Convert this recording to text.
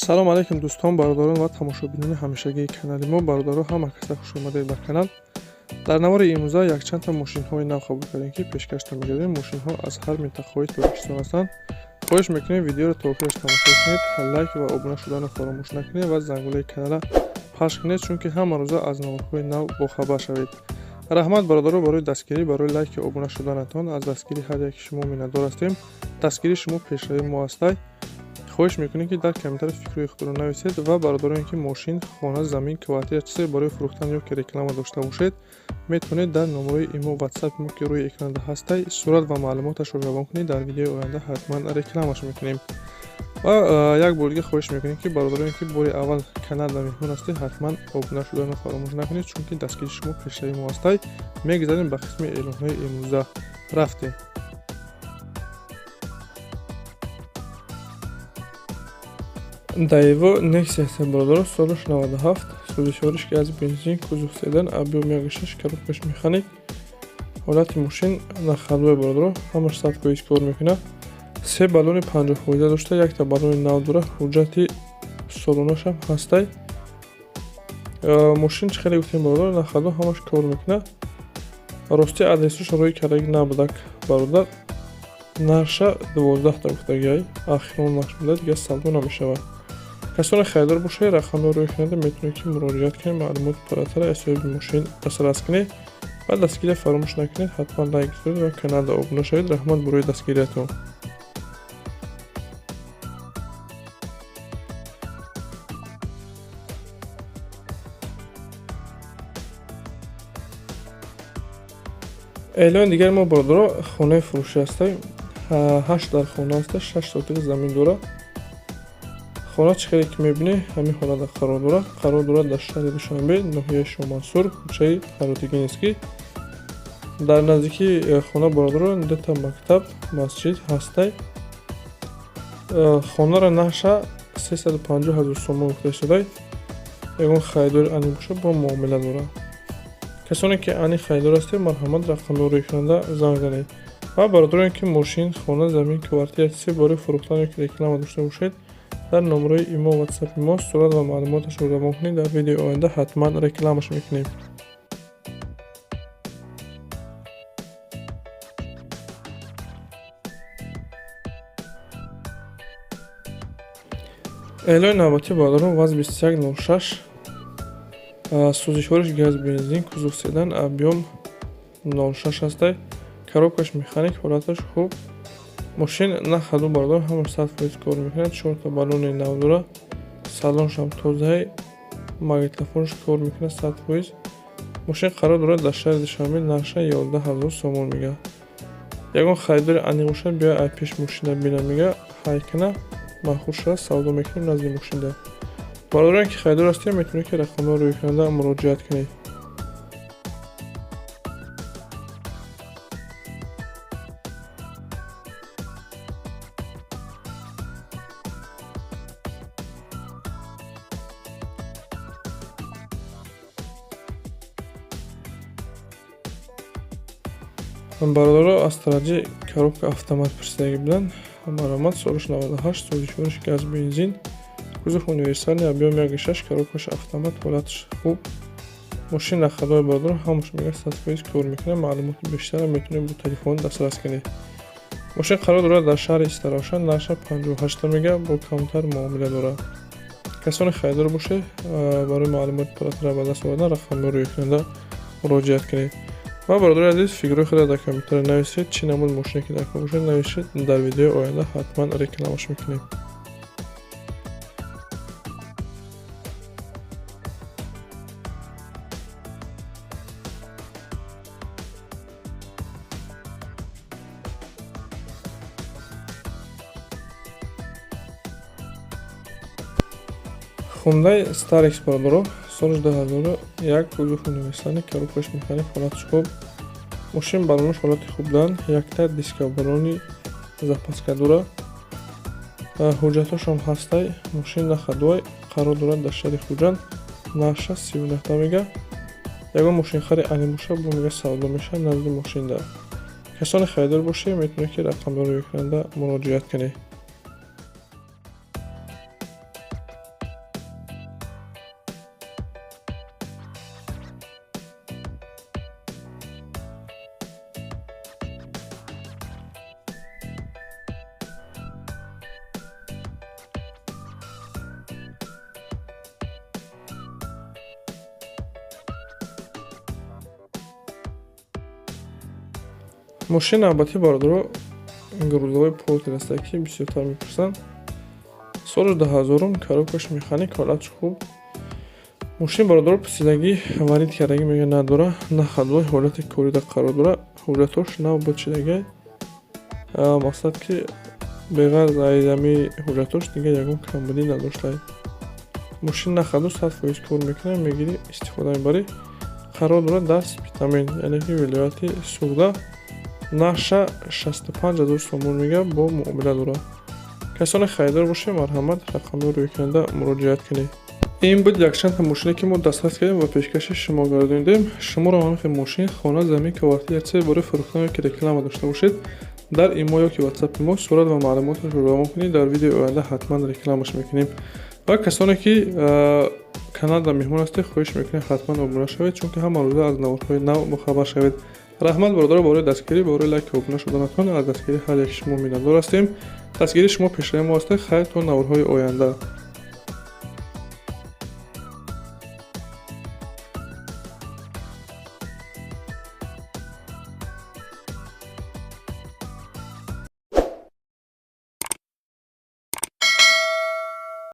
Салом алейкум, дӯстон, бародарон ва тамошобинони ҳамешагии канали мо. Бародаро, ҳама каса хушомадед ба канал. Дар навори имрӯза якчандта мошинҳои нав қабул кардем, ки пешкаштон мегардем. Мошинҳо аз ҳар минтақаҳои Тоҷикистон ҳастанд. Хоҳиш мекунем, видеоро то охираш тамошо кунед, лайк ва обуна шуданро фаромӯш накунед ва зангулаи канала пахш кунед, чунки ҳама рӯза аз наворҳои нав бохабар шавед. Раҳмат, бародаро, барои дастгирӣ, барои лайки обуна шуданатон. Аз дастгирии ҳар яки шумо миннатдор ҳастем. Дастгирии шумо пешравии мо ҳастай. Хоҳиш мекунем, ки дар комментари фикрҳои худро нависед ва бародароне, ки мошин, хона, замин, квартира, чизе барои фурӯхтан ё ки реклама дошта бошед, метавонед дар номерои имо, ватсапи мо, ки рӯи экранда ҳастай, сурат ва маълумоташро равон кунед. Дар видеои оянда ҳатман рекламаш мекунем. Ва як бори дига хоҳиш мекунем, ки бародароне, ки бори аввал каналда меҳмон ҳастед, ҳатман обуна шуданро фаромӯш накунед, чунки дастгирии шумо пешравии мо ҳастай. Мегузарем ба қисми эълонҳои имрӯза. Рафтем. Daewoo Nexia ҳастем, бародаро, солаш 97, сӯзишвориш газ, бензин, кузов седан, объём 1,6, коробкаш механик. Ҳолати мошин на ходу, бародаро, ҳамаш 100% кор мекунад. Се баллони 50% дошта, якта баллони нав дора, ҳуҷҷати солонашам ҳастай. Мошин, чӣ хеле гуфтем, бародаро, на ходу, ҳамаш кор мекунад. Рости, адресаш рӯи кардаги набудак, бародар. Нарша 12-та гуфтагиай, ахирон нарш буда, дигар савдо намешавад. Касоне харидор бошед, рақамро рӯи канада метавонед, ки муроҷиат кунед, маълумоти пурратара аз соҳиби мошин дастрас кунед ва дастгирия фаромӯш накунед, ҳатман лайк гузоред ва каналда обуна шавед. Раҳмат барои дастгириятон. Эълони дигари мо, бародаро, хонаи фурӯшӣ ҳастай. Ҳашт дар хона ҳаста, 6 сотих замин дорад хона. Чӣ хеле ки мебинӣ, ҳамин ҳолата қарор дорад. Қарор дорад дар шаҳри Душанбе, ноҳияи Шоҳмансур, кӯчаи Ҳаротигинский. Дар наздикии хона, бародаро, дута мактаб, масҷид ҳастай. Хонаро нарша 350 000 сомон гуфта истодай. Ягон харидори аниқ бошад, бо муомила дорад. Касоне ки аниқ харидор ҳастед, марҳамат, рақамро рӯи экранда занг занед. Ва бародароне, ки мошин, хона, замин, квартира, чизе барои фурӯхтан ё ки реклама дошта бошед, дар номерои имо, ватсапи мо сурат ва маълумоташро равон кунед. Дар видеои оянда ҳатман рекламаш мекунем. Эълони навбатӣ, бародарон, ВАЗ 2106, сӯзишвориш газ, бензин, кузов седан, объём 06 ҳастай, коробкаш механик, ҳолаташ хуб. Мошин на ходу, бародар, ҳамаш 100% кор мекунад. Чорта баллони нав дорад, салоншам тозаи, магнитофонаш кор мекунад 100%. Мошин қарор дорад дар шаҳри Душанбе, нарша 11 000 сомон мега. Ягон харидори аниқ бошад, биёяд, ай пеш мошина бина, мега, ҳайкана маъқул шавад, савдо мекунем назди мошинда. Бародароне, ки харидор ҳастед, метавонед, ки рақамҳоро рӯи экранда муроҷиат кунед. Бародаро, Астра J, коробка автомат пурсидаги буданд. Маромад, солаш 98, сӯзишвориш газ, бензин, кузов универсальный, объём 1,6, коробкаш автомат, ҳолаташ хуб. Мошин на ходу, бародаро, ҳамаш мега 100% кор мекунад. Маълумоти бештарро метавонед бо телефон дастрас кунед. Мошин қарор дорад дар шаҳри Истаравшан, нарша 58-та мега, бо камтар муомила дорад. Касоне харидор бошед, барои маълумоти пурратара ба даст овардан рақамҳоро рӯи экранда муроҷиат кунед. Ва, бародари азиз, фикрҳои худро дар комментария нависед. Чӣ намуд мошине ки дар кор бошад, нависед. Дар видеои оянда ҳатман рекламаш мекунем. Хундай Starex, бародаро, соли 2001, кузов универсальный, коробкаш механик, ҳолаташ хуб. Мошин баллонаш ҳолати хуб доранд, якта диска баллони запаска дорад, ҳуҷҷатҳошам ҳастай. Мошин на ходу, қарор дорад дар шаҳри Хуҷанд, нарша 39-та мега. Ягон мошинхари аниқ бошад, бо мега савдо мешавад назди мошинда. Касоне харидор бошед, метавонед, ки рақамҳоро рӯи экранда муроҷиат кунед. Мошини навбатӣ, бародаро, грузовой Портер аста, ки бисёртар мепурсанд. Соли 2000-ум, коробкаш механик, ҳолатш хуб. Мошин, бародаро, пусидагӣ, варид кардагӣ мега надора, на ходовой, ҳолати корида қарор дора, ҳуҷҷатош нав бочидагай. Мақсад, ки беғарз аз ҳами ҳуҷҷатош дигар ягон камбудӣ надоштай. Мошин на ходу, 100% кор мекунад, мегирӣ, истифода мебарӣ. Қарор дорад дар Спитамен, яъне ки вилояти Суғда. Нархша 65 000 сомон мега, бо муомила дорад. Касоне харидор бошед, марҳамат, рақамҳои рӯйкарда муроҷиат кунед. Ин буд якчандта мошине, ки мо дастрас кардем ва пешкаши шумо гардонидем. Шуморо ҳамин хел мошин, хона, замин, квартира, чизе барои фурӯхтан ё ки реклама дошта бошед, дар имо ё ки ватсапи мо сурат ва маълумоташро равон кунед, дар видеои оянда ҳатман рекламаш мекунем. Ва касоне ки каналда меҳмон ҳастед, хоҳиш мекунем, ҳатман обуна шавед, чунки ҳама рӯза аз наворҳои нав бохабар шавед. Раҳмат, бародаро, барои дастгирӣ, барои лайк, обуна шуданатон. Аз дастгирии ҳар яки шумо миннатдор ҳастем. Дастгирии шумо пешраи мо ҳастед. Хайр, то наворҳои оянда.